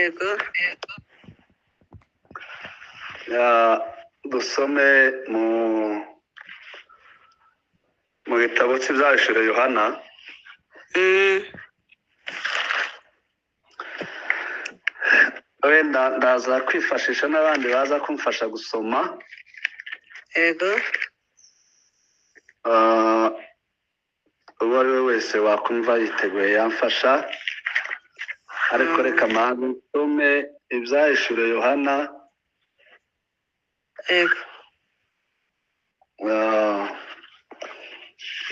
Yego. Dusome mu gitabo cy'ibyahishuriwe Yohana. Wenda ndaza kwifashisha n'abandi baza kumfasha gusoma. Yego. Uwo ari we wese wakumva yiteguye yamfasha, ariko reka mpamvu nsome ibyahishuriwe Yohana. Yego.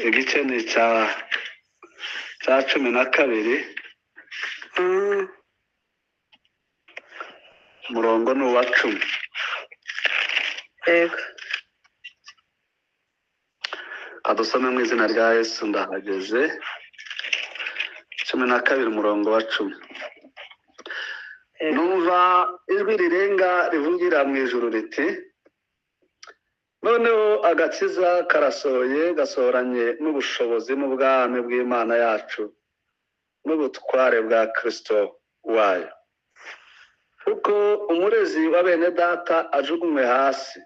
Igice ni cya 12. Umurongo ni uwa 10. Yego. Adusome mu izina rya Yesu, ndahageze. 12 umurongo wa 10. Numva ijwi rirenga rivugira mu ijuru riti: noneho agakiza karasohoye, gasohoranye n'ubushobozi n'ubwami bw'Imana yacu n'ubutware bwa Kristo wayo, kuko umurezi wa bene data ajugunywe hasi,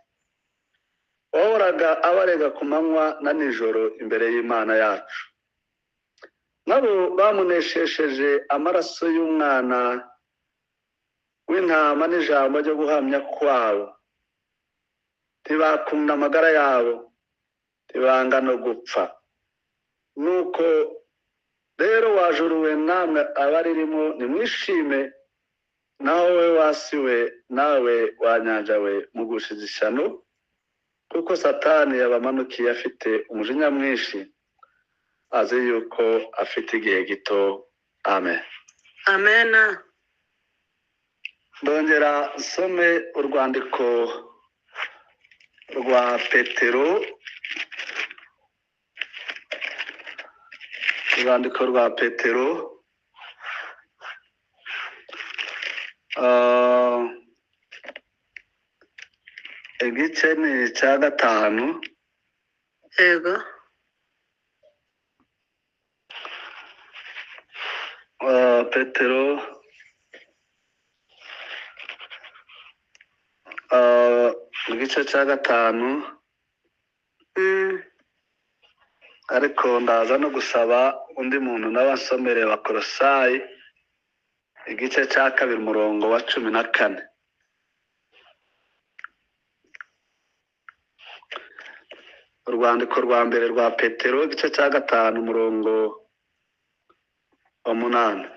wahoraga abarega ku manywa na nijoro imbere y'Imana yacu. Nabo bamuneshesheje amaraso y'umwana w'intama n'ijambo ryo guhamya kwabo, ntibakunda amagara yabo, ntibanga no gupfa. Nuko rero wajuruwe namwe abaririmo nimwishime, naho we wasiwe nawe wanyanja we mugushize ishyano, kuko Satani yabamanukiye afite umujinya mwinshi, azi yuko afite igihe gito. Amen. Amen. Ndongera nsome urwandiko rwa Petero, urwandiko rwa Petero, igice ni icya 5. Yego. Petero igice cya 5. Ariko ndaza no gusaba undi muntu n'abasomere Abakolosayi igice cya 2 umurongo wa 14. Urwandiko rwa mbere rwa Petero igice cya 5 umurongo wa 8.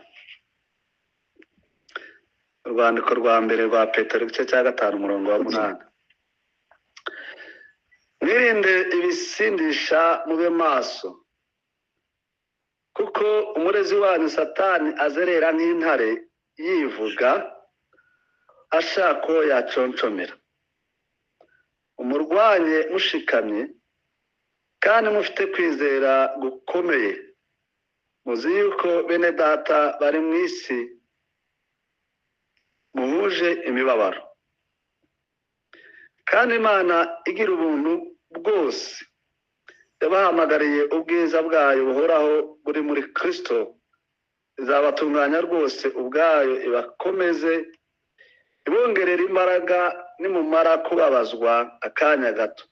Urwandiko rwa mbere rwa Petero igice cya 5 umurongo wa 8. Mwirinde ibisindisha, mube maso, kuko umurezi wanyu Satani azerera nk'intare yivuga, ashaka uwo yaconshomera. Umurwanye mushikamye kandi mufite kwizera gukomeye, muzi yuko bene data bari mu isi muhuje imibabaro. Kandi Imana igira ubuntu bwose yabahamagariye ubwiza bwayo buhoraho buri muri Kristo, izabatunganya rwose ubwayo, ibakomeze, ibongerera imbaraga nimumara kubabazwa akanya gato.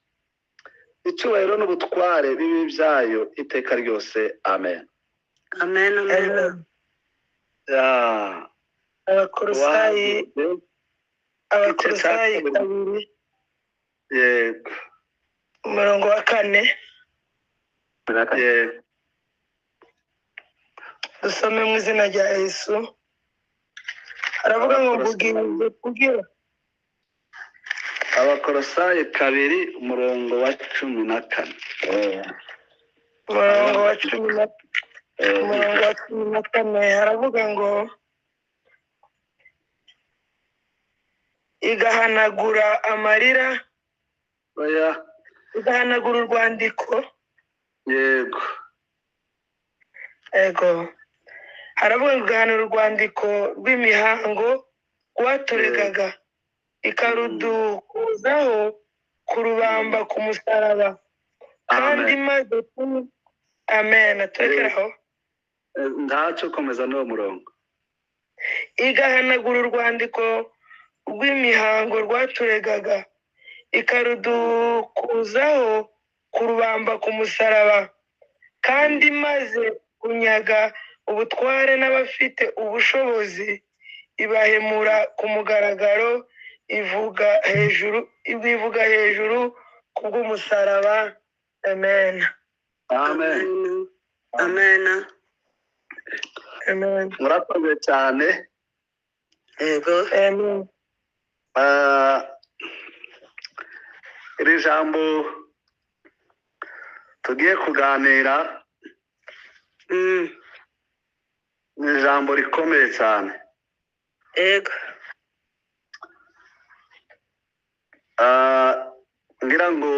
Icyubahiro n'ubutware bibi byayo iteka ryose. Amen. Amen. Amen. Abakolosayi 2. Yego. Umurongo wa 4. Yego. Dusome mu izina rya Yesu. Aravuga ngo kugira Abakolosayi 2 umurongo wa 14. Umurongo wa 14 aravuga ngo igahanagura amarira. Oya. Igahanagura urwandiko. Yego. Yego. Haravuga ngo igahanagura urwandiko rw'imihango rwaturegaga, ikarudukuzaho kurubamba ku musaraba. Kandi maze amen. Turekeraho. Ntacyo, komeza n'uwo murongo. Igahanagura urwandiko rw'imihango rwaturegaga, ikarudukuzaho kurubamba ku musaraba. Kandi maze kunyaga ubutware n'abafite ubushobozi, ibahemura ku mugaragaro, ivuga hejuru kubw'umusaraba. Amen. Amen. Amen. Amen. Murakoze cyane. Yego. Amen. Iri jambo tugiye kuganira ni ijambo rikomeye cyane. Yego. Ngira ngo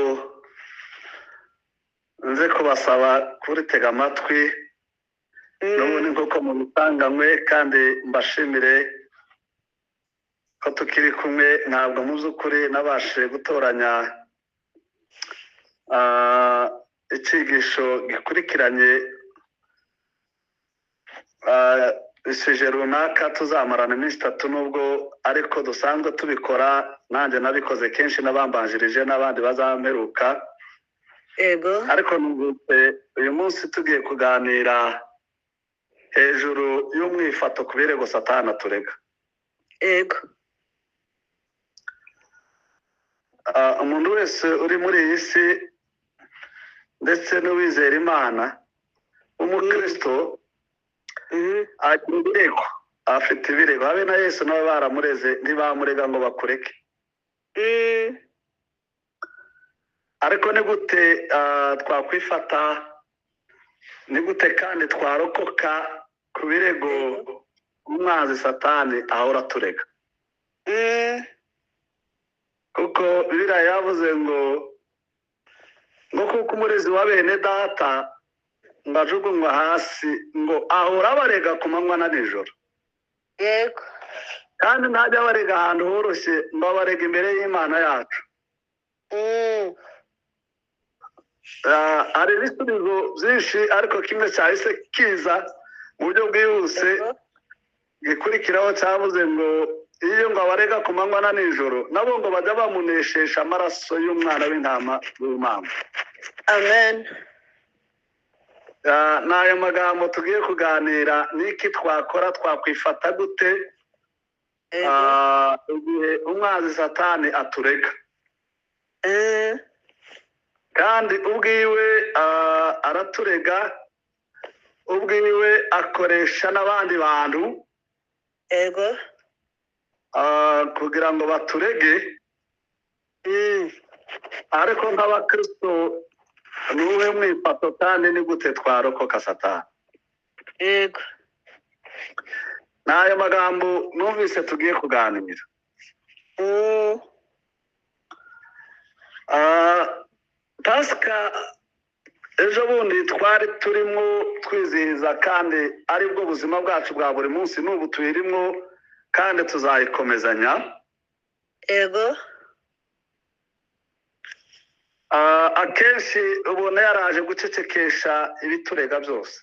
nze kubasaba kuritega amatwi n'ubundi nk'uko mubisanganywe, kandi mbashimire ko tukiri kumwe. Ntabwo mu by'ukuri nabashije gutoranya icyigisho gikurikiranye isije runaka tuzamarana iminsi 3, nubwo ariko dusanzwe tubikora, nanjye nabikoze kenshi n'abambanjirije n'abandi bazamperuka. Yego. Ariko numvise uyu munsi tugiye kuganira hejuru y'umwifato ku birego Satani aturega. Yego. Umuntu wese uri muri iyi si ndetse n'uwizera Imana w'umukristo agira ibirego, afite ibirego. Habe na Yesu nawe baramureze, ntibamurega ngo bakureke. Ariko ni gute twakwifata, ni gute kandi twarokoka ku birego umwanzi Satani ahora aturega? Kuko Bibiliya yavuze ngo kuko umurezi wa bene data ngo ajugunywa hasi, ngo ahora abarega ku manywa na nijoro. Yego. Kandi ntajya abarega ahantu horoshye, ngo abarega imbere y'Imana yacu. Hari ibisubizo byinshi, ariko kimwe cyahise kiza mu buryo bwihuse gikurikiraho cyavuze ngo iyo ngo abarega ku manywa na nijoro, nabo ngo bajya bamuneshesha amaraso y'umwana w'intama w'Imana. Amen. Ni ayo magambo tugiye kuganira. Niki twakora, twakwifata gute igihe umwanzi Satani aturega? Kandi ubwiwe araturega, ubwiwe akoresha n'abandi bantu. Yego. Kugira ngo baturege. Ariko nk'abakristo ni uwuhe mwifato kandi ni gute twarokoka Satani? Yego. Ni ayo magambo numvise tugiye kuganira. Pasika ejo bundi twari turimo twizihiza, kandi aribwo buzima bwacu bwa buri munsi, n'ubu tuyirimo kandi tuzayikomezanya. Yego. Akenshi ubona yaraje gucecekesha ibiturega byose.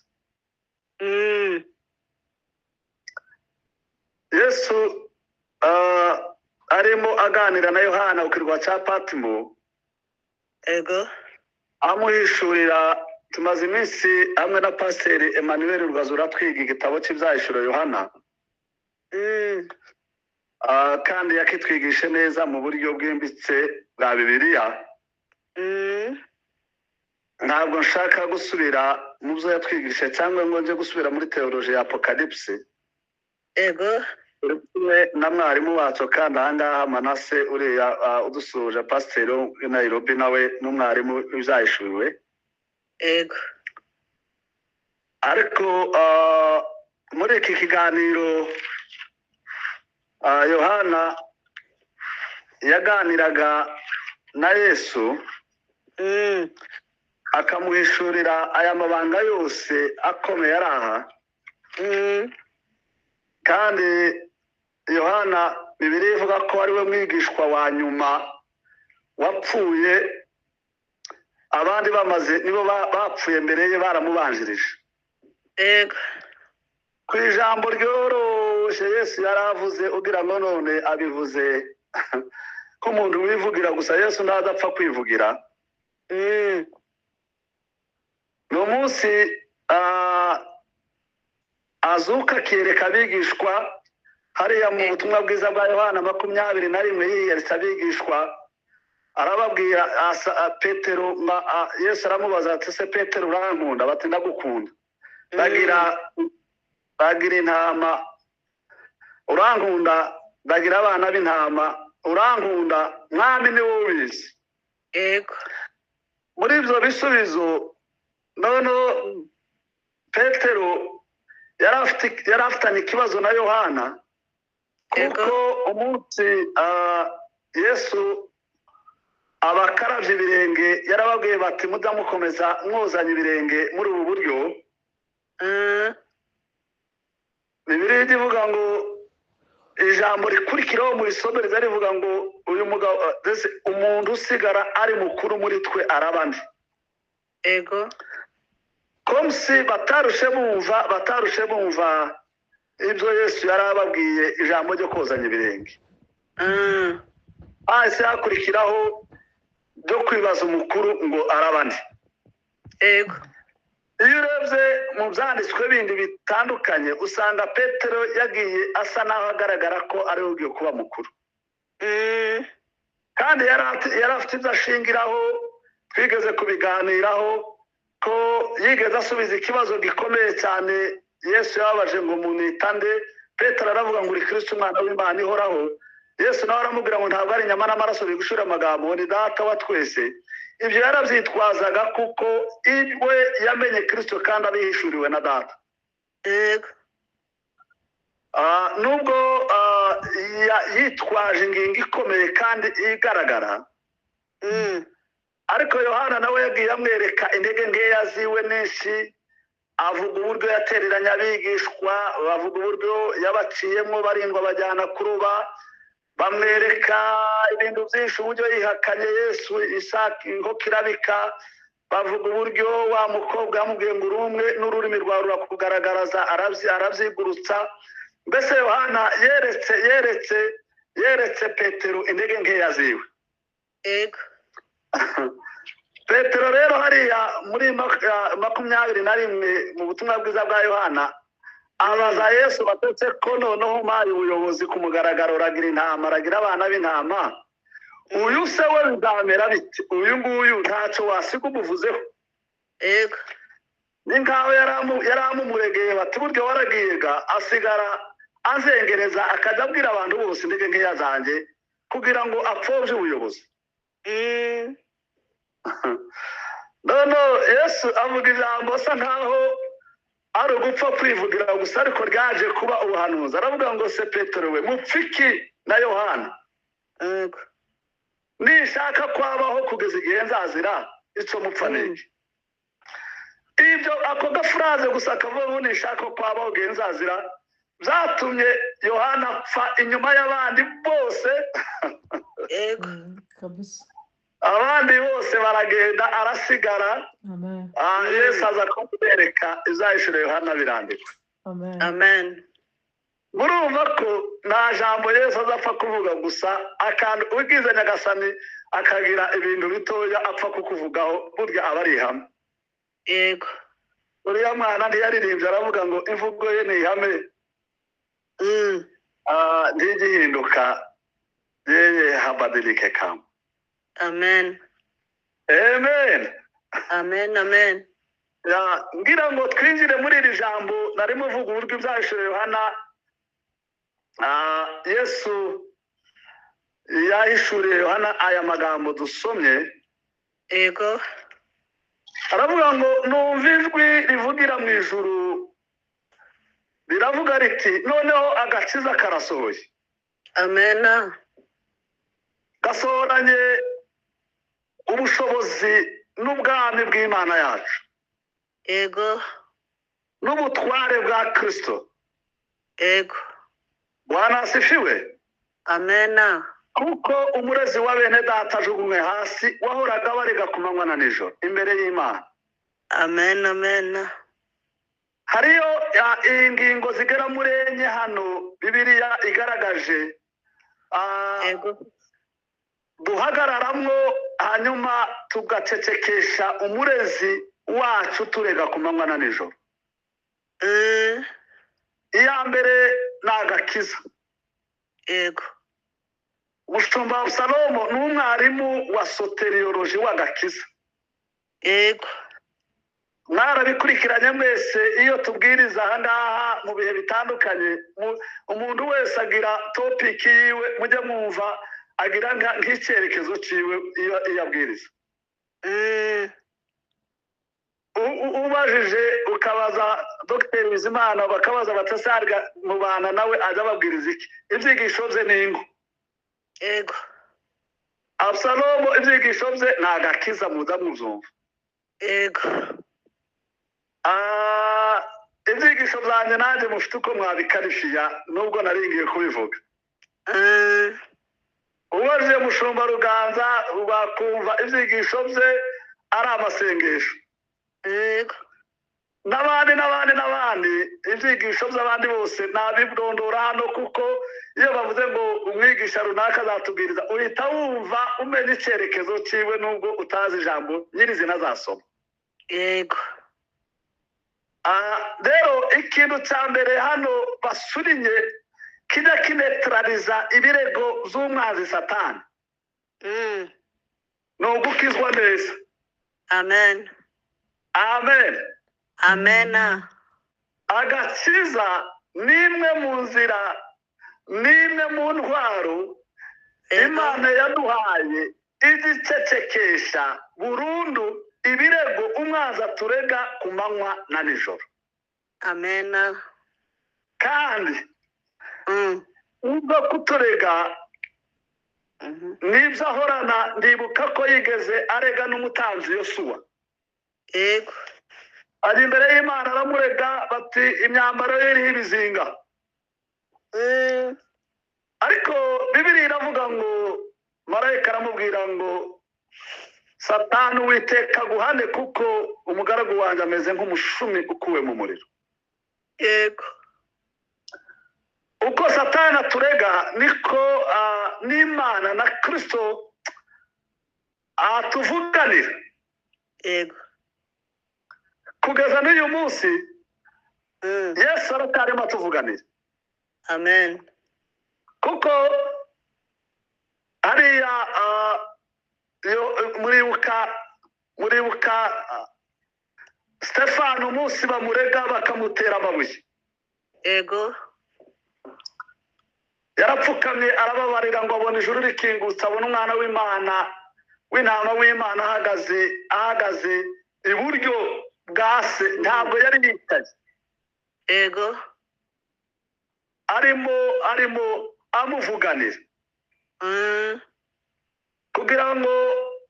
Yesu arimo aganira na Yohana ku kirwa cya Patimo. Yego. Amuhishurira. Tumaze iminsi hamwe na Pasiteri Emmanuel Rugazura twiga igitabo cy'ibyahishuriwe Yohana. Kandi yakitwigishe neza mu buryo bwimbitse bwa Bibiliya. Ntabwo nshaka gusubira mu byo yatwigishe cyangwa ngo nje gusubira muri teoloji ya Apocalypse. Yego. Uri kumwe na mwarimu wacu kandi ahangaha Manase uriya udusuhuje, pasiteri w'i Nairobi, nawe n'umwarimu w'ibyahishuriwe. Yego. Ariko muri iki kiganiro Yohana yaganiraga na Yesu akamuhishurira aya mabanga yose akomeye ari aha. Kandi Yohana Bibiliya ivuga ko ari we mwigishwa wa nyuma wapfuye, abandi bamaze nibo bapfuye mbere ye, baramubanjirije. Yego. Ku ijambo ryoroshye Biroroshye, Yesu yaravuze ugira ngo none abivuze ko umuntu wivugira gusa. Yesu ntazapfa kwivugira. Ni umunsi azuka akiyereka abigishwa hariya mu butumwa bwiza bwa Yohana 21, yiyeretse abigishwa arababwira Petero, Yesu aramubaza ati: "Se Petero, urankunda?" Bati: "Ndagukunda." Bagira intama. "Urankunda?" "Bagira abana b'intama." "Urankunda?" "Mwami, ni wowe ubizi." Yego. Muri ibyo bisubizo noneho Petero yari afitanye ikibazo na Yohana, kuko umunsi Yesu abakarabye ibirenge yarababwiye bati: "Mudamukomeza mwozanya ibirenge muri ubu buryo." Bibiliya ivuga ngo ijambo rikurikiraho mu isomereza rivuga ngo uyu mugabo, umuntu usigara ari mukuru muri twe araba nde? Ego. Comme si batarushe bumva ibyo Yesu yari ababwiye, ijambo ryo kozanya ibirenge. Hahise hakurikiraho ryo kwibaza umukuru ngo araba nde. Ego. Iyo urebye mu byanditswe bindi bitandukanye, usanga Petero yagiye asa n'aho agaragara ko ariwe ugiye kuba mukuru, kandi yari afite ibyo ashingiraho. Twigeze kubiganiraho ko yigeze asubiza ikibazo gikomeye cyane Yesu yababaje ngo: "Munita nde?" Petero aravuga ngo: "Uri Kristo, umwana w'Imana ihoraho." Yesu nawe aramubwira ngo: "Ntabwo ari inyama n'amaraso bigushura amagambo, ni Data wa twese." Ibyo yarabyitwazaga kuko we yamenye Kristo kandi abihishuriwe na Data. Ego. Nubwo yitwaje ingingo ikomeye kandi igaragara, ariko Yohana nawe yagiye amwereka intege nkeya ziwe nyinshi. Avuga uburyo yatereranye abigishwa, bavuga uburyo yabaciyemo barindwa bajyana kuroba, bamwereka ibintu byinshi, uburyo yihakanye Yesu isaka inkoko irabika, bavuga uburyo wa mukobwa yamubwiye ngo: "Uri umwe n'ururimi rwawe rurakugaragaraza," arabyigurutsa. Mbese Yohana yeretse Petero intege nkeya ziwe. Ego. Petero rero hariya muri 21 mu butumwa bwiza bwa Yohana abaza Yesu batetse ko noneho umpaye ubuyobozi ku mugaragaro, uragira intama, aragira abana b'intama, uyu se we bizamera bite? Uyu nguyu ntacyo wasiga umuvuzeho? Ego. Ni nkaho yari amumuregeye bati: "Burya waragiye ga asigara azengereza, akajya abwira abantu bose intege nkeya zanjye kugira ngo apfobye ubuyobozi." None Yesu avuga ijambo asa nkaho ari ugupfa kwivugira gusa, ariko ryaje kuba ubuhanuzi. Aravuga ngo: "Se Petero we, mupfiki na Yohana?" Ego. "Nishaka kwabaho kugeza igihe nzazira, icyo mupfa ni iki?" Ibyo ako gaphrase gusa kavuga ngo "nishaka kwabaho igihe nzazira" byatumye Yohana apfa inyuma y'abandi bose. Ego. Kabisa. Abandi bose baragenda, arasigara. Amen. Yesu aza kumwereka izahishura Yohana, birandikwa. Amen. Amen. Murumva ko nta jambo Yesu azapfa kuvuga gusa. Akantu ubwize Nyagasani akagira ibintu bitoya apfa kukuvugaho, burya aba ari ihame. Yego. Uriya mwana ntiyaririmbye aravuga ngo imvugo ye ni ihame? Ntigihinduka, yeye habadilike kamwe. Amen. Amen. Amen, amen. Ya, ngira ngo twinjire muri iri jambo narimo vuga uburyo ibyahishuriwe Yohana. Yesu yahishuriye Yohana aya magambo dusomye. Yego. Aravuga ngo: "Numva ijwi rivugira mu ijuru riravuga riti: 'Noneho agakiza karasohoye.'" Amen. "Gasohoranye ubushobozi n'ubwami bw'Imana yacu Yego. n'ubutware bwa Kristo." Yego. Bwana asifiwe. Amen. "Kuko umurezi wa bene data ajugunywe hasi, wahoraga barega ku manywa na nijoro imbere y'Imana." Amen, amen. Hariyo ingingo zigera muri enye hano Bibiliya igaragaje Yego. duhagararamwo, hanyuma tugacecekesha umurezi wacu turega ku manywa na nijoro. Iya mbere ni agakiza. Yego. Umushumba wa Salomo ni umwarimu wa soteriyoloji w'agakiza. Yego. Mwarabikurikiranye mwese iyo tubwiriza aha ngaha mu bihe bitandukanye. Umuntu wese agira topiki yiwe, mujye mwumva agira nk'icyerekezo ciwe iyo abwiriza. Ubajije ukabaza Dr Bizimana, bakabaza batasarga mubana nawe ajya ababwiriza iki? Ibyigisho bye ni ingo. Yego. Absalomo ibyigisho bye ni agakiza, muza muzumva. Yego. Ibyigisho byanjye nanjye mufite uko mwabikarishiya, nubwo naringiye kubivuga. Ubajije Mushumba Ruganza bakumva ibyigisho bye ari amasengesho. Yego. N'abandi n'abandi n'abandi, ibyigisho by'abandi bose nabibirondora hano, kuko iyo bavuze ngo umwigisha runaka azatubwiriza, uhita wumva umenya icyerekezo cyiwe nubwo utazi ijambo nyirizina azasoma. Yego. Rero ikintu cya mbere hano basurinye kijya kinetraliza ibirego by'umwanzi Satani ni ugukizwa neza. Amen. Amen. Amen. Agakiza ni imwe mu nzira, ni imwe mu ntwaro Imana yaduhaye igicecekesha burundu ibirego umwanzi aturega ku manywa na nijoro. Amen. Kandi ubwo kuturega nibyo ahorana. Ndibuka ko yigeze arega n'umutambyi Yosuwa. Yego. Ari imbere y'Imana aramurega bati imyambaro ye iriho ibizinga. Ariko Bibiliya iravuga ngo marayika aramubwira ngo Satani Uwiteka aguhane, kuko umugaragu wanjye ameze nk'umushumi ukuwe mu muriro. Yego. Uko Satani aturega niko n'Imana na Kristo atuvuganira. Yego. Kugeza n'uyu munsi Yesu aracyarimo atuvuganira. Amen. Kuko hariya muribuka Stefano umunsi bamurega bakamutera amabuye. Yego. Yarapfukamye arababarira ngo abone ijuru rikingutse, abone umwana w'Imana w'intama w'Imana ahagaze iburyo bwa se. Ntabwo yari yicaye. Yego. Arimo amuvuganira. Kugira ngo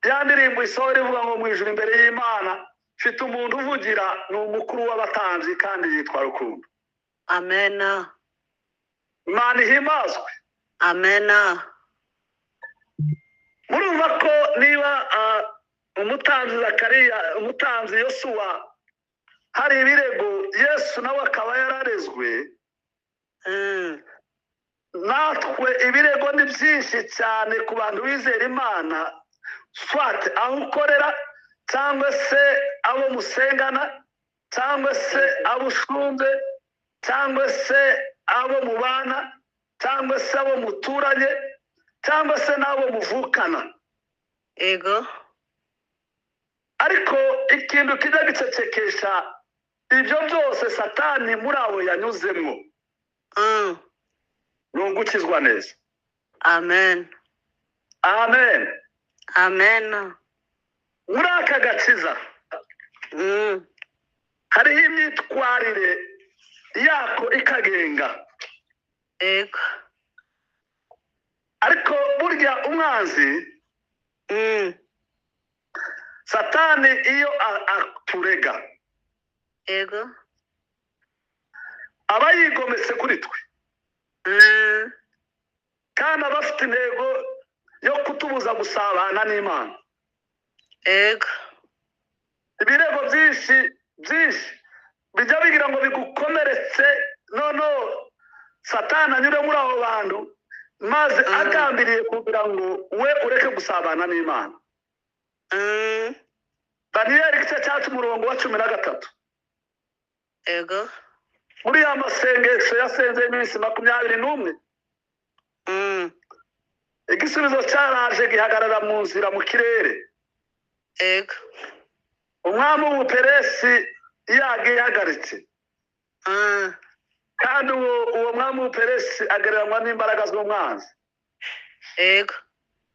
ya ndirimbo isohore ivuga ngo mu ijuru imbere y'Imana mfite umuntu uvugira, ni umukuru w'abatambyi kandi yitwa Rukundo. Amen. Imana ihimbazwe. Amen. Murumva ko niba umutambyi Zakariya, umutambyi Yosuwa hari ibirego, Yesu nawe akaba yararezwe. Natwe ibirego ni byinshi cyane ku bantu bizera Imana, swat aho ukorera cyangwa se abo musengana cyangwa se abo ushunze cyangwa se abo mubana cyangwa se abo muturanye cyangwa se n'abo muvukana. Yego. Ariko ikintu kijya gicecekesha ibyo byose Satani muri abo yanyuzemo ni ugukizwa neza. Amen. Amen. Amen. Muri aka gakiza hariho imyitwarire yako ikagenga. Yego. Ariko burya umwanzi Satani iyo aturega, Yego. aba yigometse kuri twe. Kandi aba afite intego yo kutubuza gusabana n'Imana. Yego. Ibirego byinshi byinshi Bijya bigira ngo bigukomeretse, noneho Satani anyure muri abo bantu maze agambiriye kugira ngo we ureke gusabana n'Imana. Daniyeli igice cya umurongo wa 13. Ego. Muri ya masengesho yasenze iminsi 21, igisubizo cyaraje gihagarara mu nzira mu kirere. Ego. Umwami w'Ubuperesi yagihagaritse. Kandi uwo mwami w'Ubuperesi agereranywa n'imbaraga z'umwanzi. Ego.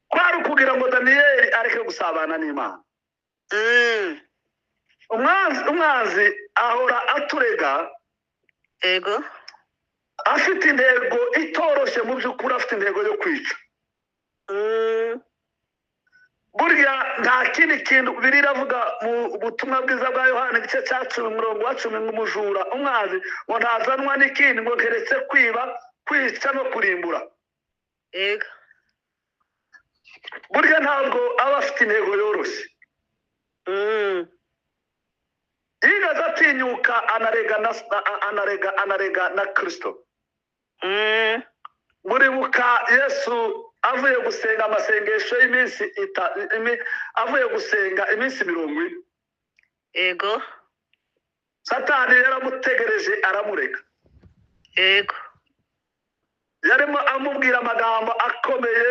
Kwari ukugira ngo Daniyeli areke gusabana n'Imana. Umwanzi ahora aturega. Ego. Afite intego itoroshye mu by'ukuri, afite intego yo kwica. Burya nta kindi kintu biriravuga mu butumwa bwiza bwa Yohana igice cya 10 umurongo wa 10 ngo umujura umwanzi ngo ntazanwa n'ikindi ngo keretse kwiba, kwica no kurimbura. Ego. Burya ntabwo aba afite intego yoroshye. Yigeze atinyuka anarega na Kristo. Muribuka Yesu avuye gusenga amasengesho y'iminsi avuye gusenga iminsi 40. Ego. Satani yaramutegereje aramureka. Ego. Yarimo amubwira amagambo akomeye.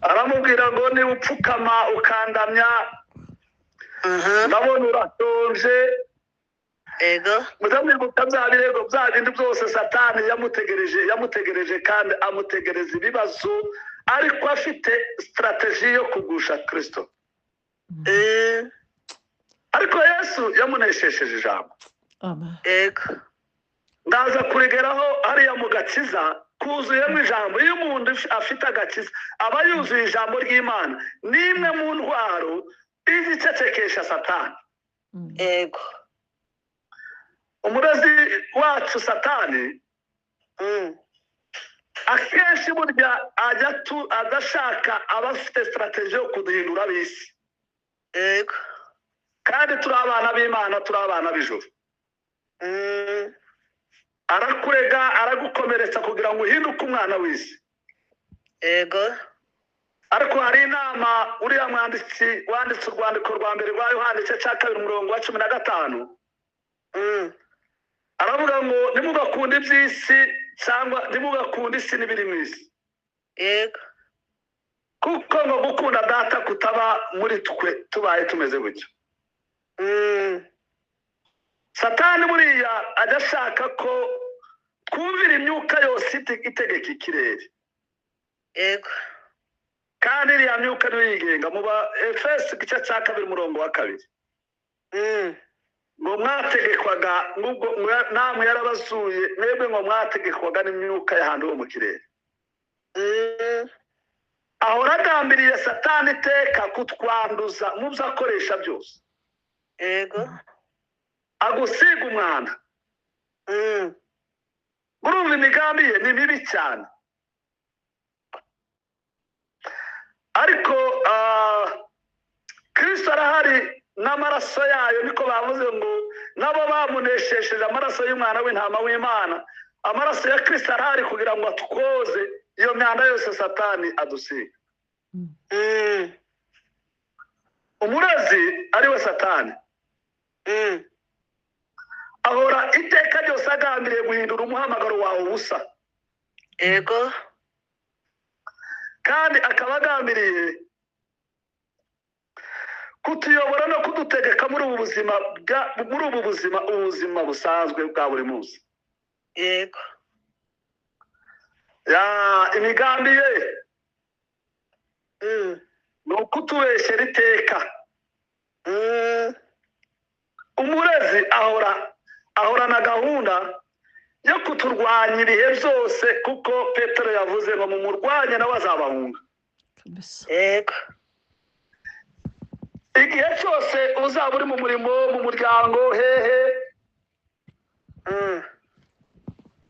Aramubwira ngo niba upfukama ukandamya, ndabona urashonje. Ego. Muzamwibuka bya birego bya bindi byose Satani yamutegereje kandi amutegereza ibibazo, ariko afite strategy yo kugusha Kristo. Ariko Yesu yamuneshesheje ijambo. Amen. Ego. Ndaza kurigeraho hariya mu gakiza kuzuyemo ijambo. Iyo umuntu afite agakiza aba yuzuye ijambo ry'Imana, ni imwe mu ntwaro izicecekesha Satani. Ego. Umurezi wacu Satani akenshi burya ajya adashaka abafite strategy yo kuduhindura ab'isi. Ego. Kandi turi abana b'Imana, turi abana b'ijuru. Arakurega, aragukomeretsa kugira ngo uhinduke umwana w'isi. Ego. Ariko hari inama uriya mwanditsi wanditse urwandiko rwa mbere rwa Yohana igice cya 2 umurongo wa 15. Aravuga ngo ntimugakunde iby'isi cyangwa ntimugakunde isi n'ibiri mu isi. Yego. Kuko ngo gukunda data kutaba muri twe tubaye tumeze gutyo. Satani buriya ajya ashaka ko twumvira imyuka yose itegeka ikirere. Yego. Kandi iriya myuka niyo yigenga. Mu ba Efeso igice cya 2 umurongo wa 2. Ngo mwategekwaga ngubwo namwe yarabazuye mwebwe ngo mwategekwaga n'imyuka y'ahantu ho mu kirere. Ahora agambiriye Satani iteka kutwanduza mu byo akoresha byose. Yego. Agusiga umwanda. Urumva imigambi ye ni mibi cyane. Ariko Kristo arahari n'amaraso yayo, niko bavuze ngo nabo bamuneshesheje amaraso y'umwana w'intama w'Imana. Amaraso ya Kristo arahari kugira ngo atwoze iyo myanda yose Satani adusiga. Umurezi ariwe Satani ahora iteka ryose agambiriye guhindura umuhamagaro wawe ubusa. Ego. Kandi akaba agambiriye kutuyobora no kudutegeka muri ubu buzima muri ubu buzima, ubuzima busanzwe bwa buri munsi. Yego. Ya imigambi ye ni ukutubeshyera iteka. Umurezi ahorana gahunda yo kuturwanya ibihe byose, kuko Petero yavuze ngo mumurwanye nawe azabahunga. Yego. Igihe cyose uzaba uri mu murimo, mu muryango, hehe,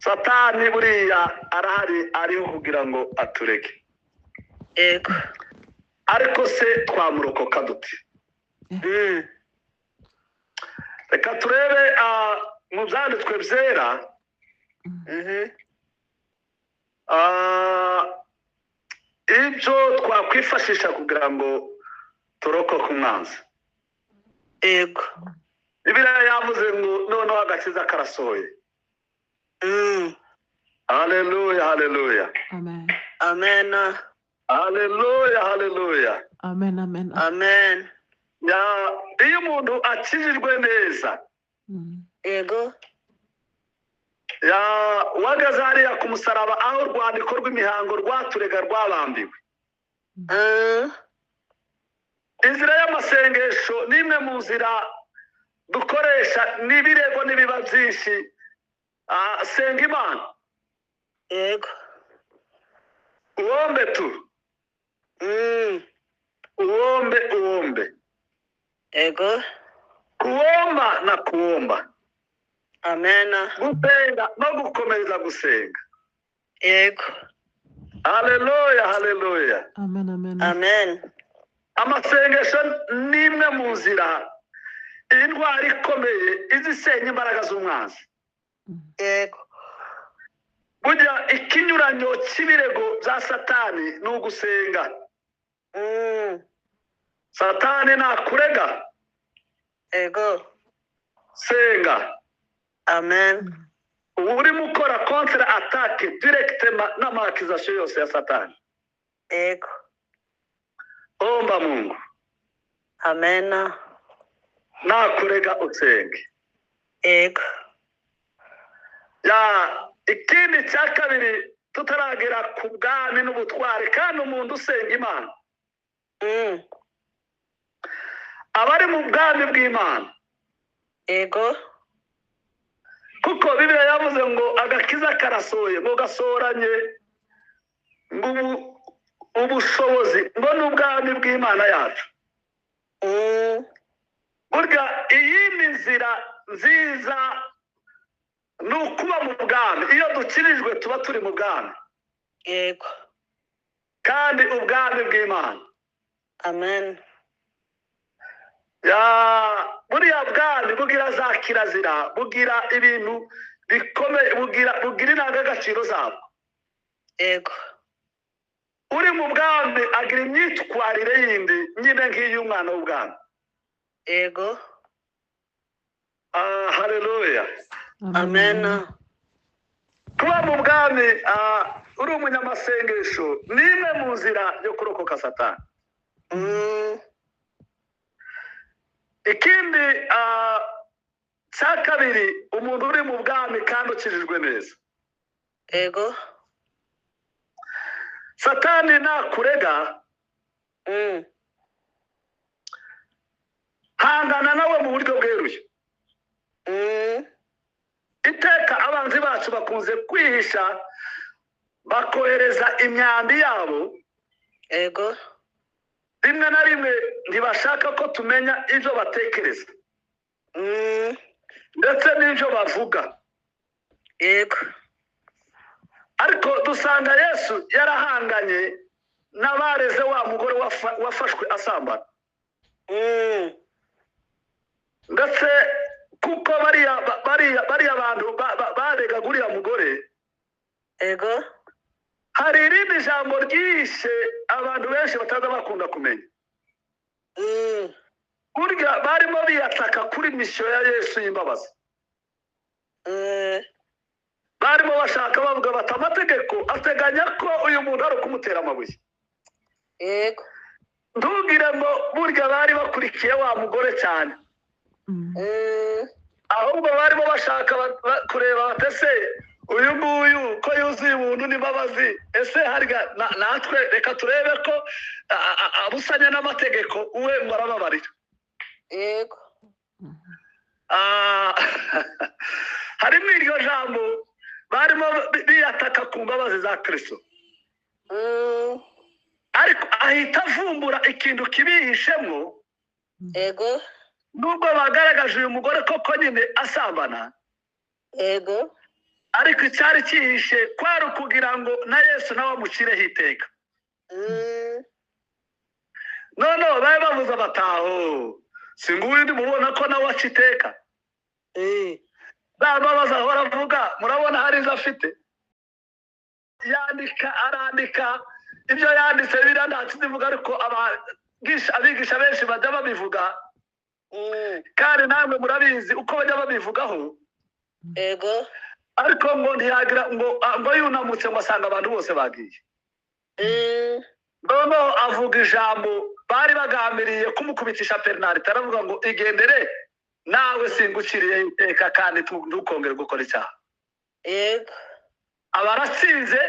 Satani buriya arahari ariho kugira ngo atureke. Yego. Ariko se twamurokoka dute? Reka turebe mu byanditswe byera. Ibyo twakwifashisha kugira ngo turokoke umwanzi. Yego. Bibiliya yavuze ngo noneho agakiza karasohoye. Haleluya, haleluya. Amen. Amen. Haleluya, haleluya. Amen. Amen. Amen. Ya, iyo umuntu akijijwe neza, Yego. ya wagaze hariya ku musaraba aho urwandiko rw'imihango rwaturega rwabambiwe. Inzira y'amasengesho ni imwe mu nzira dukoresha n'ibirego n'ibiba byinshi. Senga Imana. Yego. Uombe tu. Uombe, uombe. Yego. Kuomba na kuomba. Amen. Gusenga no gukomeza gusenga. Yego. Haleluya, haleluya. Amen. Amen. Amen. Amasengesho ni imwe mu nzira indwara ikomeye izisenya imbaraga z'umwanzi. Yego. Burya ikinyuranyo cy'ibirego bya Satani ni ugusenga. Satani nakurega. Yego. Senga. Amen. Uba urimo ukora contre attaque directement n'ama accusation yose ya Satani. Yego. Omba Mungu. Amen. Nakurega usenge. Yego. Ya, ikindi cya kabiri tutaragera ku bwami n'ubutwari, kandi umuntu usenga Imana abari mu bwami bw'Imana. Yego. Kuko Bibiliya yavuze ngo agakiza karasohoye, ngo gasohoranye ngo ubushobozi ngo n'ubwami bw'Imana yacu. Burya iyindi nzira nziza ni ukuba mu bwami. Iyo dukirijwe tuba turi mu bwami. Yego. Kandi ubwami bw'Imana. Amen. Ya, buriya bwami bugira za kirazira, bugira ibintu bikomeye, bugira indangagaciro zabwo. Yego. Uri mu bwami agira imyitwarire yindi nyine nk'iy'umwana w'ubwami. Yego. Haleluya. Amen. Kuba mu bwami uri umunyamasengesho ni imwe mu nzira yo kurokoka Satani. Ikindi cya kabiri, umuntu uri mu bwami kandi ukijijwe neza. Yego. Satani nakurega, hangana nawe mu buryo bweruye. Iteka abanzi bacu bakunze kwihisha bakohereza imyambi yabo. Yego. Rimwe na rimwe ntibashaka ko tumenya ibyo batekereza ndetse n'ibyo bavuga. Yego. Ariko dusanga Yesu yarahanganye n'abareze wa mugore wafashwe asambana. Ndetse kuko bariya bantu baregaga uriya mugore. Yego. Hari irindi jambo ryishe abantu benshi bataza bakunda kumenya. Burya barimo biyataka kuri misiyo ya Yesu y'imbabazi. Barimo bashaka bavuga bati amategeko ateganya ko uyu muntu ari ukumutera amabuye. Yego. Ntugire ngo burya bari bakurikiye wa mugore cyane. Ahubwo barimo bashaka kureba batese uyu nguyu ko yuzuye ubuntu n'imbabazi, ese harya natwe reka turebe ko abusanya n'amategeko uwe ngo arababarira. Yego. Harimo iryo jambo barimo biyataka ku mbabazi za Kristo. Ariko ahita avumbura ikintu kibihishemo. Yego. Nubwo bagaragaje uyu mugore koko nyine asambana. Yego. Ariko icyari cyihishe kwari ukugira ngo na Yesu nawe amucireho iteka. Noneho bari bavuze bataho si nguyu ndimubona ko nawe aca iteka. Za mbabazi ahora avuga, murabona hari izo afite. Yandika, arandika, ibyo yanditse biriya nta kizivuga, ariko abigisha benshi bajya babivuga. Kandi namwe murabizi uko bajya babivugaho. Yego. Ariko ngo ntiyagira ngo yunamutse ngo asanga abantu bose bagiye. Noneho avuga ijambo bari bagambiriye kumukubitisha penaliti, aravuga ngo igendere nawe singuciriye iteka kandi ntukongere gukora icyaha. Yego. Abaratsinze,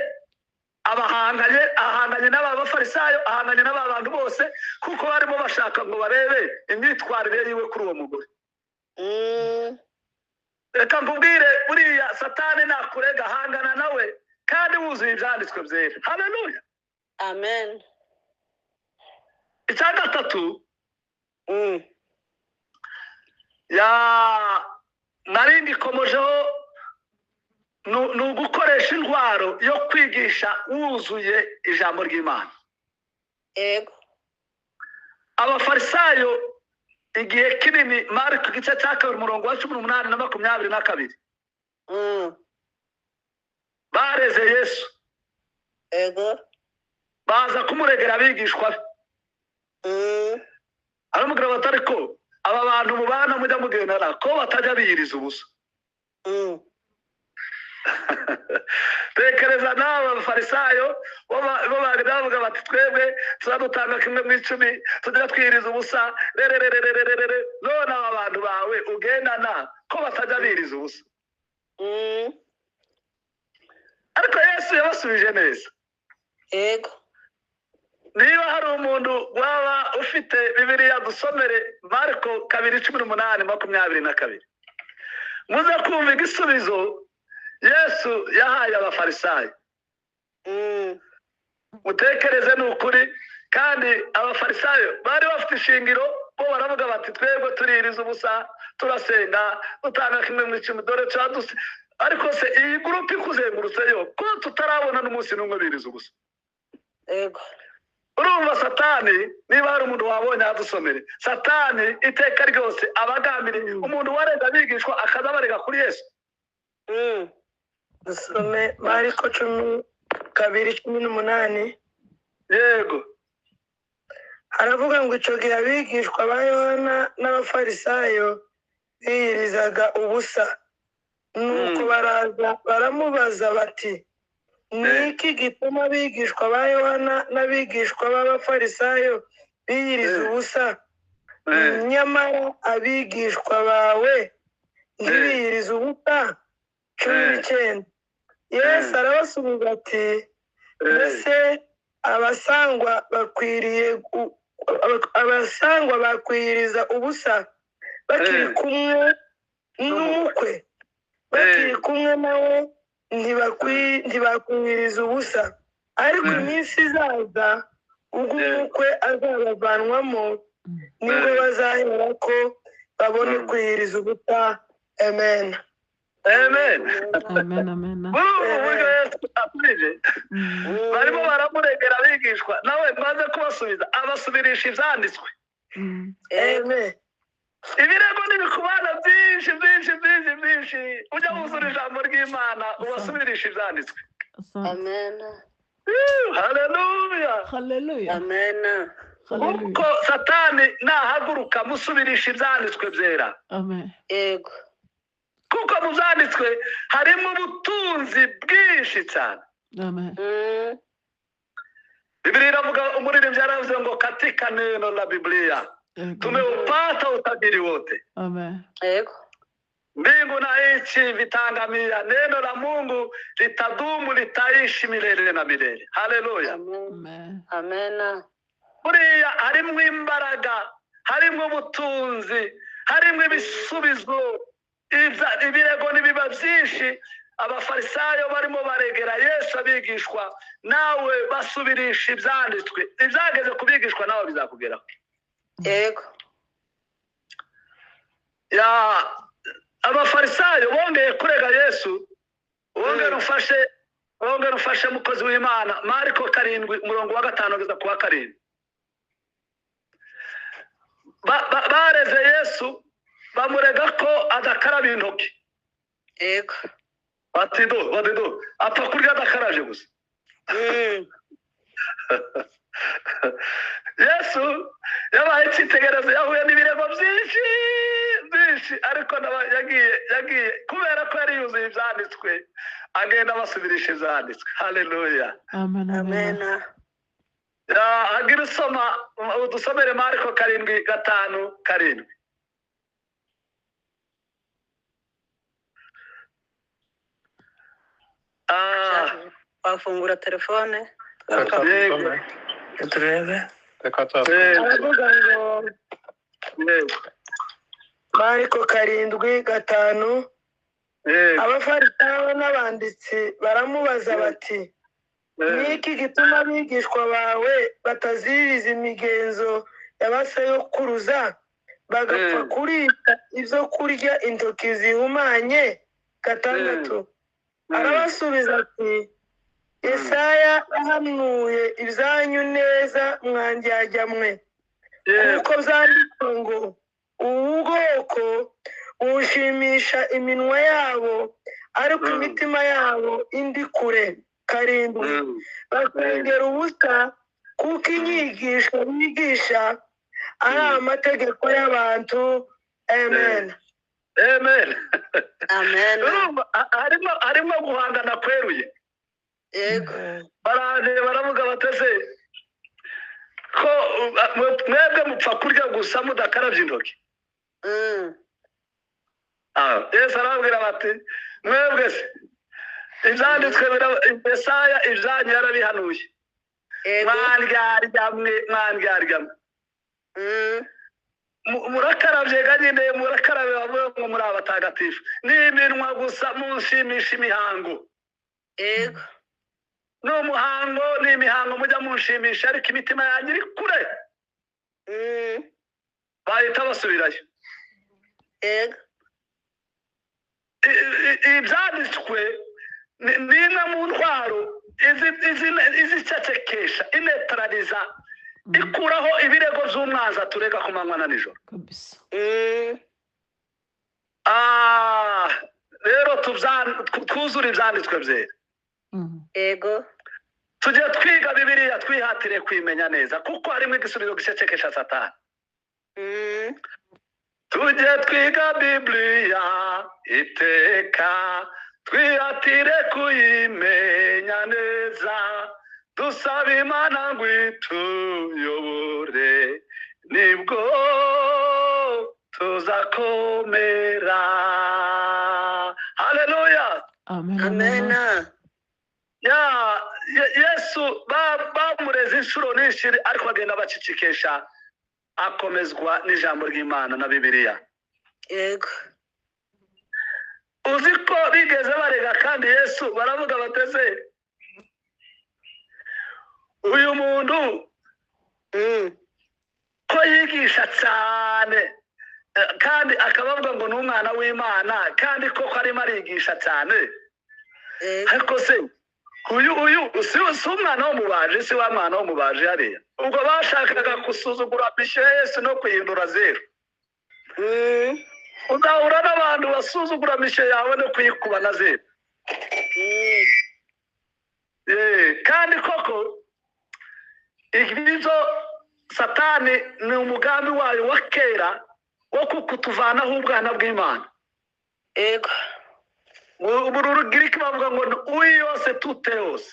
abahanganye, ahanganye n'aba bafarisayo, ahanganye n'aba bantu bose, kuko barimo bashaka ngo barebe imyitwarire yiwe kuri uwo mugore. Reka nkubwire, buriya Satani nakurega ahangana nawe kandi wuzuye ibyanditswe byera. Haleluya. Amen. Icya gatatu, ya nari ngikomojeho, ni ugukoresha intwaro yo kwigisha wuzuye ijambo ry'Imana. Yego. Abafarisayo igihe kinini, Mariko igice cya 2 umurongo wa 18 na 22, bareze Yesu. Yego. Baza kumuregera abigishwa be. Aramubwira bati ariko aba bantu mubana mujya mugendana ko batajya biyiriza ubusa. Tekereza n'aba bafarisayo bo bavuga bati twebwe tuzadutanga kimwe mu 10, tujya twiyiriza ubusa, rerererererere, none aba bantu bawe ugendana ko batajya biyiriza ubusa. Ariko Yesu yabasubije neza. Yego. Niba hari umuntu waba ufite Bibiliya, dusomere Mariko 2:18 22, muze kumva igisubizo Yesu yahaye abafarisayo. Mutekereze, ni ukuri. Kandi abafarisayo bari bafite ishingiro, bo baravuga bati twebwe tuririza ubusa, turasenga, dutanga kimwe mu 10, dore turaduse. Ariko se iyi gurupe ikuzengurutse yo ko tutarabona n'umunsi n'umwe biriza ubusa? Yego. Urumva Satani, niba hari umuntu wabonye adusomere, Satani iteka ryose abagambiriye umuntu warega abigishwa akaza barega kuri Yesu. Dusome Mariko 2:18. Yego. Haravuga ngo icyo gihe abigishwa ba Yohana n'abafarisayo biyirizaga ubusa, nuko baraza baramubaza bati ni iki gituma abigishwa ba Yohana n'abigishwa b'abafarisayo biyiriza ubusa, nyamara abigishwa bawe ntibiyiriza ubusa? 19. Yesu arabasubiza ati mbese abasangwa bakwiriza ubusa bakiri kumwe n'umukwe? Bakiri kumwe nawe ntibakwiriza ubusa, ariko iminsi izaza ubwo umukwe azabavanwamo, nibwo bazahera ko babone kwiriza ubusa. Amen. Amen. Amen, amen. Uburyo Yesu asubije, barimo baramuregera abigishwa, nawe maze kubasubiza abasubirisha ibyanditswe. Amen. Ibirego n'ibikubana byinshi byinshi byinshi byinshi, ujya wuzura ijambo ry'Imana ubasubirisha ibyanditswe. Amen. Haleluya. Haleluya. Amen. Kuko Satani nahaguruka musubirisha ibyanditswe byera. Amen. Yego. Kuko mu byanditswe harimo ubutunzi bwinshi cyane. Amen. Bibiliya iravuga, umuririmbyi yaravuze ngo katika neno la Biblia tumeupata utajiri wote. Amen. Yego. Mbingu na nchi vitangamia, neno la Mungu litadumu, litaishi milele na milele. Haleluya. Amen. Amen. Buriya harimo imbaraga, harimo ubutunzi, harimo ibisubizo. Ibirego nibiba byinshi. Abafarisayo barimo baregera Yesu abigishwa, nawe basubirisha ibyanditswe. Ibyageze kubigishwa nawe bizakugeraho. Yego. Ya abafarisayo bongeye kurega Yesu. Wongera ufashe mukozi w'Imana, Mariko 7 umurongo wa 5 kugeza ku wa 7. Bareze Yesu, Bamurega ko adakaraba intoki. Yego. Bati do, bati do, apfa kurya adakarabye gusa. Yesu yabaye icyitegererezo, yahuye n'ibirego byinshi byinshi, ariko yagiye kubera ko yari yuzuye ibyanditswe, agenda abasubirisha ibyanditswe. Haleluya. Amen. Amen. Amen. Agira usoma udusomere Mariko 7 5 7. Wafungura telefone. Yego. Turebe. Reka tuhasome. Aravuga ngo Yego. Mariko 7 5. Yego. Abafarisayo n'abanditsi baramubaza bati: Niki gituma abigishwa bawe bataziriza imigenzo y'abasokuruza, bagapfa kurira ibyo kurya intoki zihumanye? 6. Arabasubiza ati: Yesaya yahanuye ibyanyu neza mwandyarya mwe, kuko byanditswe ngo: ubu bwoko bushimisha iminwa yabo, ariko imitima yabo indi kure. 7. Basengera ubusa, kuko inyigisho bigisha ari amategeko y'abantu. Amen. Amen. Amen. Urumva harimo guhangana kweruye. Yego. Baraje baravuga batese ko mwebwe mupfa kurya gusa mudakarabye intoki. Yesu arababwira bati: mwebwe se ibyanditswe Yesaya ibyanyu yarabihanuye. Yego. Mwandyarya mwe. Murakarabye ga nyine, murakarabe bavuye ngo muri abatagatifu, ni iminwa gusa munshimisha imihango. Yego. Ni umuhango, ni imihango mujya munshimisha, ariko imitima yanyu iri kure. Bahita basubirayo. Yego. Ibyanditswe ni imwe mu ntwaro izicecekesha, inetraliza, ikuraho ibirego by'umwanzi aturega ku manywa na nijoro. Kabisa. Rero twuzure ibyanditswe byera. Yego. Tujye twiga Bibiliya, twihatire kwimenya neza, kuko harimo igisubizo gicecekesha Satani. Tujye twiga Bibiliya iteka, twihatire kuyimenya neza, dusaba Imana ngo ituyobore, nibwo tuzakomera. Haleluya. Amen. Amen. Yesu bamureze inshuro nyinshi, ariko bagenda bacicikesha, akomezwa n'ijambo ry'Imana na Bibiliya. Yego. Uzi ko bigeze barega kandi Yesu baravuga bateze uyu muntu ko yigisha cyane, kandi akabavuga ngo ni umwana w'Imana, kandi koko arimo arigisha cyane. Ariko se uyu si umwana w'umubaji, si wa mwana w'umubaji hariya. Ubwo bashakaga gusuzugura mission ya Yesu no kuyihindura zeru. Uzahura n'abantu basuzugura mission yawe no kuyikuba na zeru. Kandi koko ibyo Satani ni umugambi wayo wa kera wo kutuvanaho ubwana bw'Imana. Yego. Mu Rugiriki bavuga ngo uyu yose tute yose,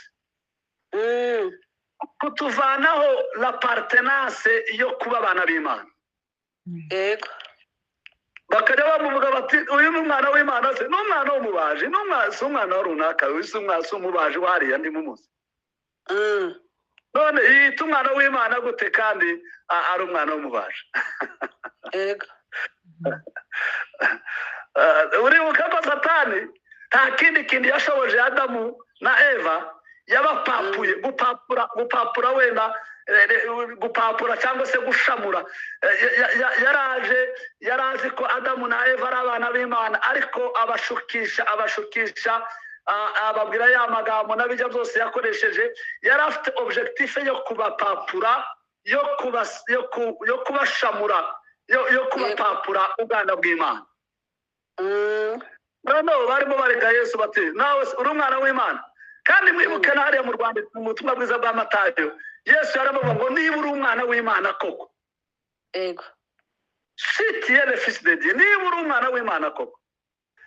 kutuvanaho l'appartenance yo kuba abana b'Imana. Yego. Bakajya bamuvuga bati uyu ni umwana w'Imana se, ni umwana w'umubaji, si umwana wa runaka, uyu si umwana, si umubaji wariya ndi mumuzi. None yita umwana w'Imana gute kandi ari umwana w'umubaji? Yego. Uribuka ko Satani nta kindi kintu yashoboje Adamu na Eva, yabapapuye gupapura wenda gupapura cyangwa se gushamura. Yaraje yarazi ko Adamu na Eva ari abana b'Imana, ariko abashukisha ababwira ya magambo n'abijya byose yakoresheje. Yari afite objectif yo kubapapura, yo kubashamura. yo kubapapura ubwana bw'Imana. Noneho barimo barega Yesu bati nawe uri umwana w'Imana. Kandi mwibuke na hariya mu Rwanda mu butumwa bwiza bwa Matayo, Yesu yaravuga ngo niba uri umwana w'Imana koko, Yego. si tu es le fils de Dieu, niba uri umwana w'Imana koko.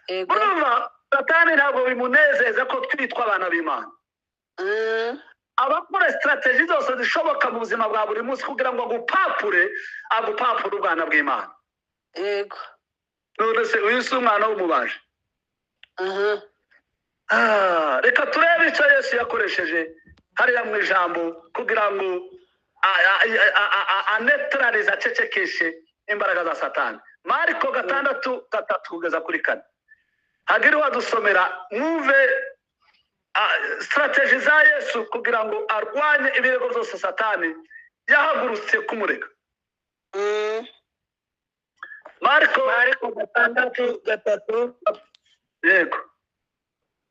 Yego. Urumva Satani ntabwo bimunezeza ko twitwa abana b'Imana. Abakora strategy zose zishoboka mu buzima bwa buri munsi kugira ngo agupapure ubwana bw'Imana. Yego. None se uyu si umwana w'umubaji? Reka turebe icyo Yesu yakoresheje hariya mu ijambo kugira ngo anetralize, acecekeshe imbaraga za Satani. Mariko 6:3 kugeza kuri 4. Hagire uwadusomera mwumve strategy za Yesu kugira ngo arwanye ibirego byose Satani yahagurutse kumurega. Mariko 6:3. Yego.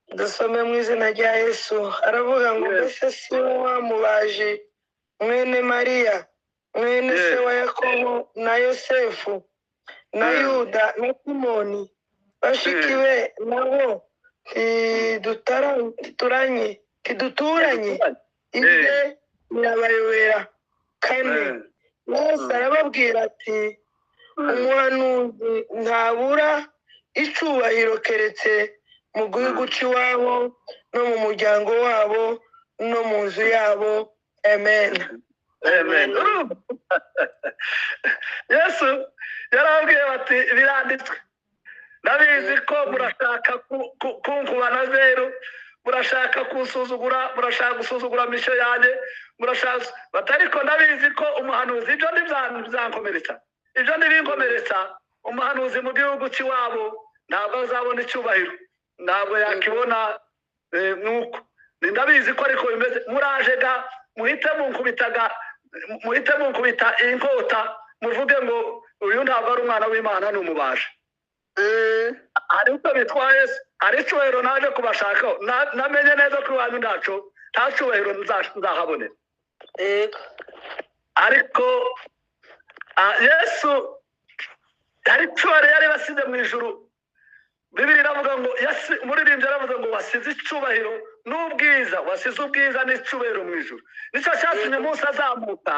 Dusome mu izina rya Yesu. Aravuga ngo mbese si wa mubaji mwene Mariya mwene se wa Yakobo na Yosefu na Yuda na Simoni bashiki be nabo ntiduturanye ibye birabayobera. 4 Yesu arababwira ati umuhanuzi ntabura icubahiro keretse mu gihugu cy'iwabo no mu muryango wabo no mu nzu yabo. Amen. Amen. Yesu yarababwiye bati biranditswe, ndabizi ko murashaka kunkuba na zeru, murashaka kunsuzugura, murashaka gusuzugura misho yanjye, murashaka bati ariko ndabizi ko umuhanuzi ibyo ntibyankomeretsa, ibyo ntibinkomeretsa. Umuhanuzi mu gihugu cy'iwabo ntabwo azabona icyubahiro, ntabwo yakibona nuko ndabizi ko ariko bimeze. Muraje ga muhite munkubita inkota muvuge ngo uyu ntabwo ari umwana w'Imana ni umubaji. Hari uko bitwa Yesu, hari icyubahiro naje kubashakaho, namenye neza ko iwanyu ntaco nta cyubahiro nzahabonera. Ariko Yesu hari icyubahiro yari basize mu ijuru. Bibiri iravuga ngo umuririmbyi yaravuze ngo wasize icyubahiro n'ubwiza, wasize ubwiza n'icyubahiro mu ijuru. Nicyo cyatumye umunsi azamuka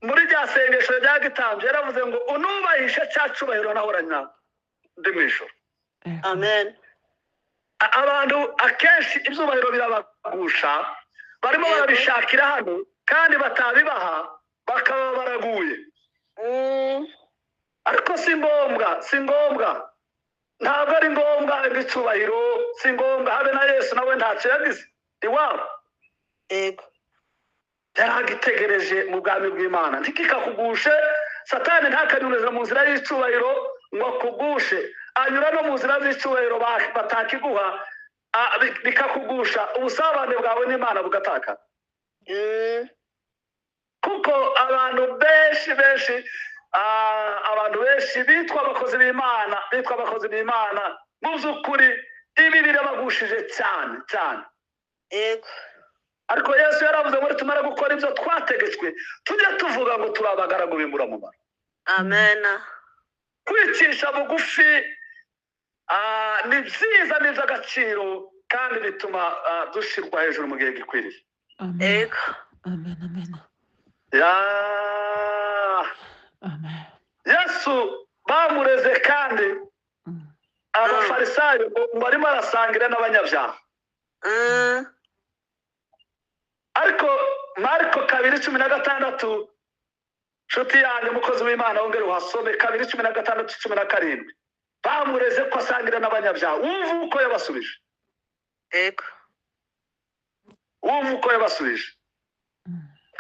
muri rya sengesho rya gitambye yaravuze ngo unubahishe cya cyubahiro nahoranye ndi mu ijuru. Amen. Abantu akenshi ibyubahiro birabagusha, barimo barabishakira hano kandi batabibaha bakaba baraguye. Ariko si ngombwa, si ngombwa, ntabwo ari ngombwa icyubahiro, si ngombwa. Habe na Yesu nawe ntacyo yagize iwabo. Yego. Yaragitegereje mu bwami bw'Imana. Ntikikakugushe, Satani ntakanyurize mu nzira y'icyubahiro ngo akugushe, anyura no mu nzira z'icyubahiro batakiguha bikakugusha, ubusabane bwawe n'Imana bugatakara. Kuko abantu benshi benshi abantu benshi bitwa abakozi b'Imana, bitwa abakozi b'Imana mu by'ukuri ibi birabagushije cyane cyane. Yego. Ariko Yesu yaravuze ngo tumara gukora ibyo twategetswe tujye tuvuga ngo turi abagaragu b'imburamumaro. Amen. Kwicisha bugufi ni byiza, ni iby'agaciro kandi bituma dushyirwa hejuru mu gihe gikwiriye. Yego. Amen. Amen. Amen. Yesu bamureze kandi abafarisayo barimo arasangira n'abanyabyaha. Ariko Mariko 2:16, nshuti yanjye umukozi w'Imana wongere uhasome 2:16 17. Bamureze ko asangira n'abanyabyaha. Wumva uko yabasubije. Yego. Wumva uko yabasubije.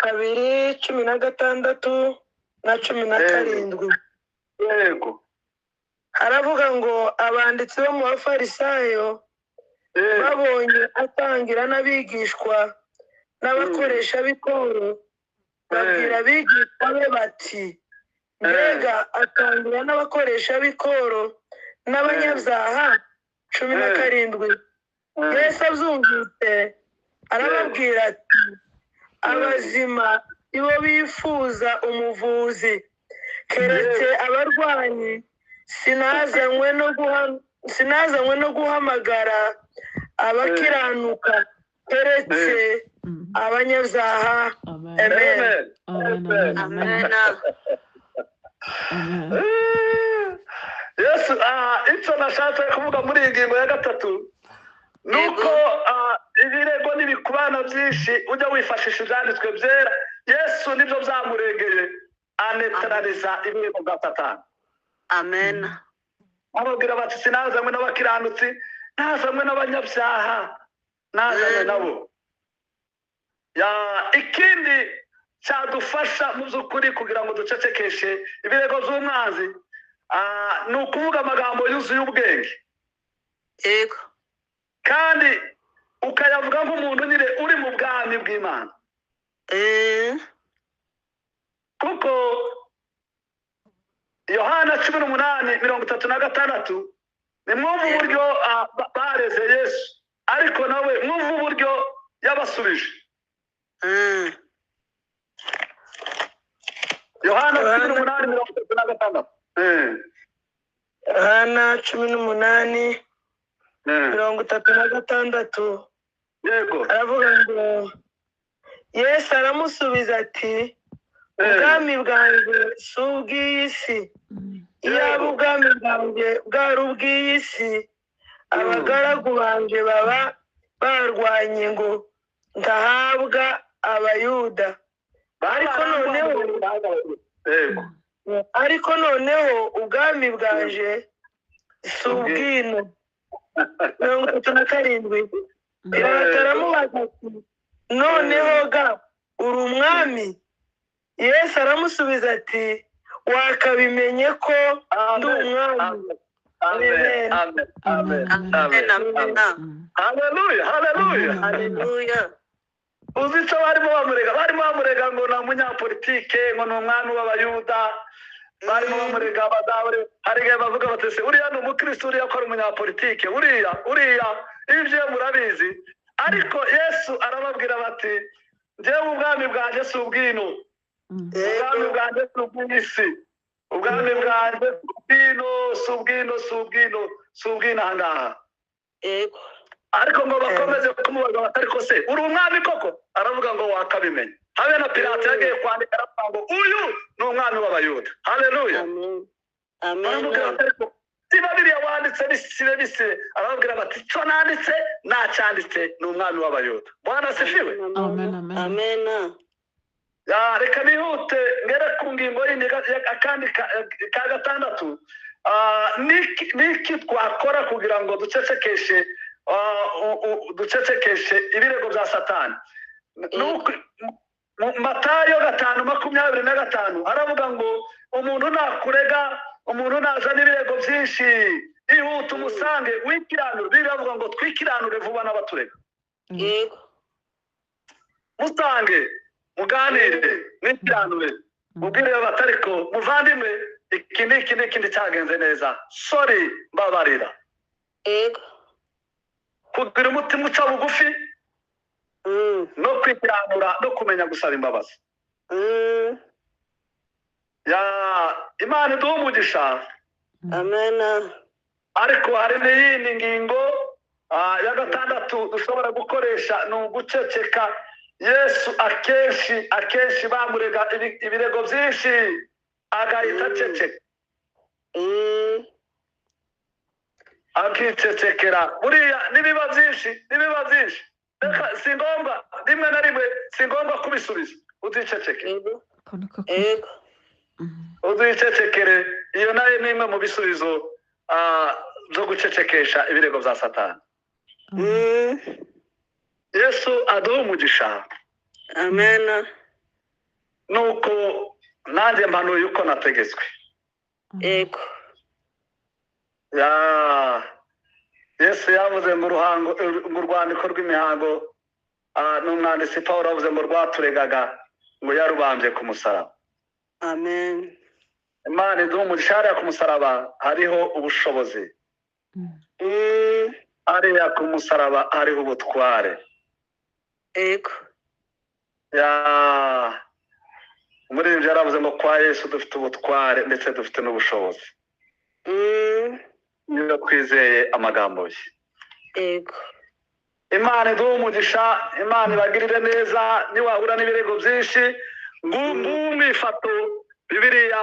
2:16 na 17. Yego. Haravuga ngo abanditsi bo mu bafarisayo babonye atangira n'abigishwa n'abakoresha b'ikoro, babwira abigishwa be bati mbega atangira n'abakoresha b'ikoro n'abanyabyaha. 17. Yesu abyumvise arababwira ati abazima ibo bifuza umuvuzi, Keretse abarwanyi, sinazanywe no guhamagara abakiranuka, keretse abanyabyaha. Amen. Amen. Amen. Amen. Amen. Amen. Amen. Yesu, icyo nashatse kuvuga muri iyi ngingo ya gatatu ni uko ibirego n'ibikubana byinshi ujya wifashisha ibyanditswe byera. Yesu nibyo byamurengeye, anetarariza ibirego bya Satani. Amen. Ababwira bati sinazanywe n'abakiranutsi, nazanywe n'abanyabyaha, nazanywe nabo. Ikindi cyadufasha mu by'ukuri kugira ngo ducecekeshe ibirego by'umwanzi, ni ukuvuga amagambo yuzuye ubwenge. Yego. Kandi ukayavuga nk'umuntu nyine uri mu bwami bw'Imana. Kuko Yohana 18:36, nimwumve uburyo bareze Yesu, ariko nawe mwumve uburyo yabasubije. Yohana 18:36. Yohana 18:36. Yego. Aravuga ngo Yesu aramusubiza ati ubwami bwanjye si ubw'iyi si. Iyaba ubwami bwanjye bwari ubw'iyi si, abagaragu banjye baba barwanye ngo ndahabwa Abayuda. Ariko noneho ubwami bwanje si ubw'ino. 37. Pilato aramubaza ati noneho ga uri umwami? Yesu aramusubiza ati wakabimenye ko ndi umwami. Amen. Amen. Amen. Amen. Haleluya, haleluya. Haleluya. Uzi icyo barimo bamurega? Barimo bamurega ngo ni umunyapolitike, ngo ni umwami w'Abayuda. Barimo bamurega bazabure, hari igihe bavuga bati se uriya ni umukristo, uriya ko ari umunyapolitike, uriya ibyo murabizi. Ariko Yesu arababwira bati njyewe ubwami bwanjye si ubw'ino, ubwami bwanjye si ubw'isi, ubwami bwanjye si ubw'ino, si ubw'ino, si ubw'ino, si ubw'ino aha ngaha. Yego. Ariko ngo bakomeze kumubaza bati ariko se uri umwami koko? Aravuga ngo wakabimenya. Habe na Pilato yagiye kwandika aravuga ngo uyu ni umwami w'Abayuda. Haleluya. Amen. Amen. Baramubwira bati ariko niba biriya wanditse bisibe bisibe. Arababwira bati icyo nanditse nacyanditse, ni umwami w'Abayuda. Bwana asifiwe. Amen. Amen. Amen. Reka nihute ngere ku ngingo yindi akandi ka gatandatu. Niki twakora kugira ngo ducecekeshe ibirego bya Satani? Matayo 5:25 aravuga ngo umuntu nakurega, umuntu nazana ibirego byinshi, ihute umusange wikiranure. Biravuga ngo twikiranure vuba n'abaturega. Yego. Musange muganire, mwikiranure, mubwire batariko muvandimwe, iki n'iki n'ikindi cyagenze neza, sorry, mbabarira. Yego. Kugira umutima uca bugufi no kwikiranura no kumenya gusaba imbabazi. Imana iduhe umugisha. Amen. Ariko hari n'iyindi ngingo ya gatandatu dushobora gukoresha, ni uguceceka. Yesu akenshi bamurega ibirego byinshi agahita aceceka, akicecekera. Buriya nibiba byinshi, reka si ngombwa, rimwe na rimwe si ngombwa kubisubiza, uzicecekere. Yego. Uzicecekere. Iyo nayo ni imwe mu bisubizo byo gucecekesha ibirego bya Satani. Yesu aduhe umugisha. Amen. Nuko nanjye mpanuye uko nategetswe. Yego. Yesu yavuze ngo mu rwandiko rw'imihango, n'umwanditsi Pawulo yavuze ngo rwaturegaga ngo yarubambye ku musaraba. Amen. Imana iduhe umugisha. Hariya ku musaraba hariho ubushobozi. Hariya ku musaraba hariho ubutware. Yego. Umuririmbyi yaravuze ngo kwa Yesu dufite ubutware ndetse dufite n'ubushobozi niba twizeye amagambo ye. Yego. Imana iduhe umugisha, Imana ibagirire neza. Niwahura n'ibirego byinshi, ng'umwifato Bibiliya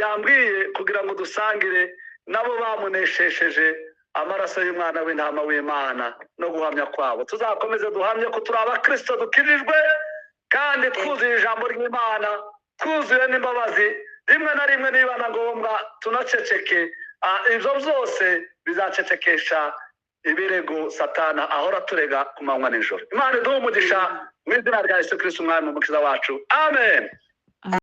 yambwiye kugira ngo dusangire nabo bamuneshesheje amaraso y'umwana w'intama w'Imana no guhamya kwabo. Tuzakomeze duhamye ko turi abakristo dukijijwe kandi twuzuye ijambo ry'Imana, twuzuye n'imbabazi. Rimwe na rimwe niba na ngombwa tunaceceke. Ibyo byose bizacecekesha ibirego Satana ahora turega ku manywa nijoro. Imana iduhe umugisha mu izina rya Yesu Kristo umwami umukiza wacu. Amen.